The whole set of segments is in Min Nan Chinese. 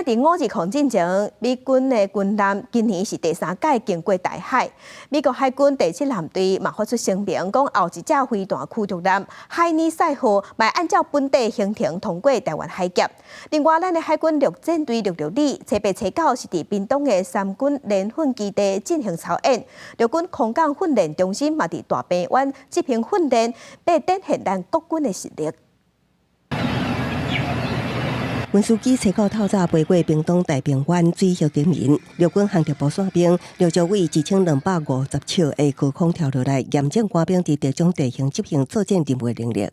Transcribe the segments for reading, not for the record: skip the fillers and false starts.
佇520進前，美軍的軍艦今年是第三擺經過台海。美國海軍第七艦隊嘛發出聲明，講後一隻飛彈驅逐艦海尼賽號，嘛按照本底行程通過台灣海峽。另外，咱的海軍陸戰隊陸六旅，初八、初九是佇屏東的三軍聯訓基地進行操演，陸軍空降訓練中心嘛佇大鵬灣執行訓練，欲展現咱國軍的實力。運輸機初九透早飛過屏東大鵬灣水域頂面，陸軍航特部傘兵陸續對1250尺的高空跳落來，驗證官兵佇特種地形執行作戰任務的能力。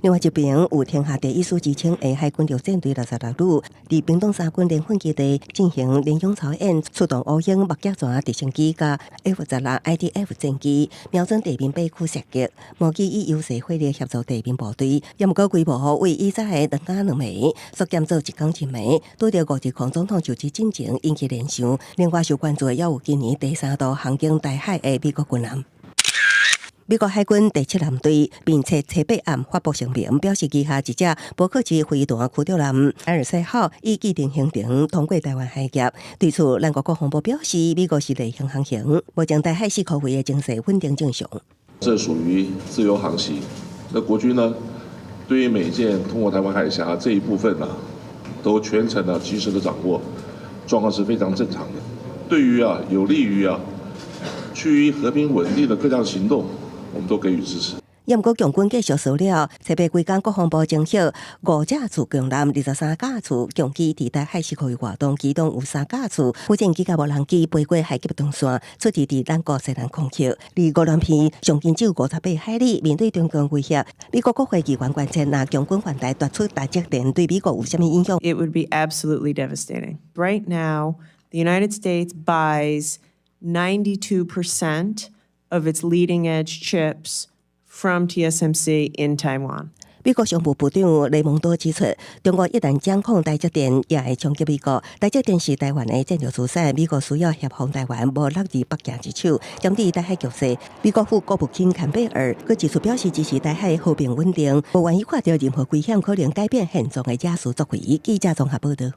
另外一邊有天下第一師之稱的海軍陸戰隊66旅，佇屏東三軍聯訓基地進行聯勇操演，出動烏鷹目擊船直升機佮 F-16 IDF 戰機，瞄準地面靶區射擊。無機以優勢火力協助地面部隊，也毋過規模為以早的兩加兩暝，縮減做一工一暝。拄著520總統就職進前引起聯想。另外受關注的猶有今年第三度航經台海的美國軍艦。美國海軍第七艦隊並且初八暗發布聲明，表示旗下一隻伯克級飛彈驅逐艦埃爾賽號以既定行程通過台灣海峽。對此，咱國國防部表示，美國是例行航行，目前台海四區域的情勢穩定正常。這屬於自由航行。那國軍呢，對於每艦通過台灣海峽這一部分呢，都全程的及時的掌握，狀況是非常正常的。對於有利於趨於和平穩定的各項行動，我們都給予支持。也毋過，共軍繼續騷擾，初八規工國防部偵獲五架次共艦、23架次共機佇台海四區域活動，其中有三架次無人機佮無人機飛過海峽中線，出佇佇咱國西南空域，離鵝鑾鼻上近只有58海里。面對中共威脅，美國國會議員關切，若共軍犯台奪取台積電，對美國有啥物影響？It would be absolutely devastating. Right now, the United States buys 92% of its leading edge chips from TSMC in Taiwan. 美國商務部長雷蒙多指出，中國一旦掌控台積電，也會衝擊美國。台積電是台灣的戰略資產，美國需要協防台灣，無落佇北京之手。針對台海局勢，美國副國務卿坎貝爾閣指出表示支持台海和平穩定，無願意看著任何危險可能改變現狀的假使作為。記者綜合報道。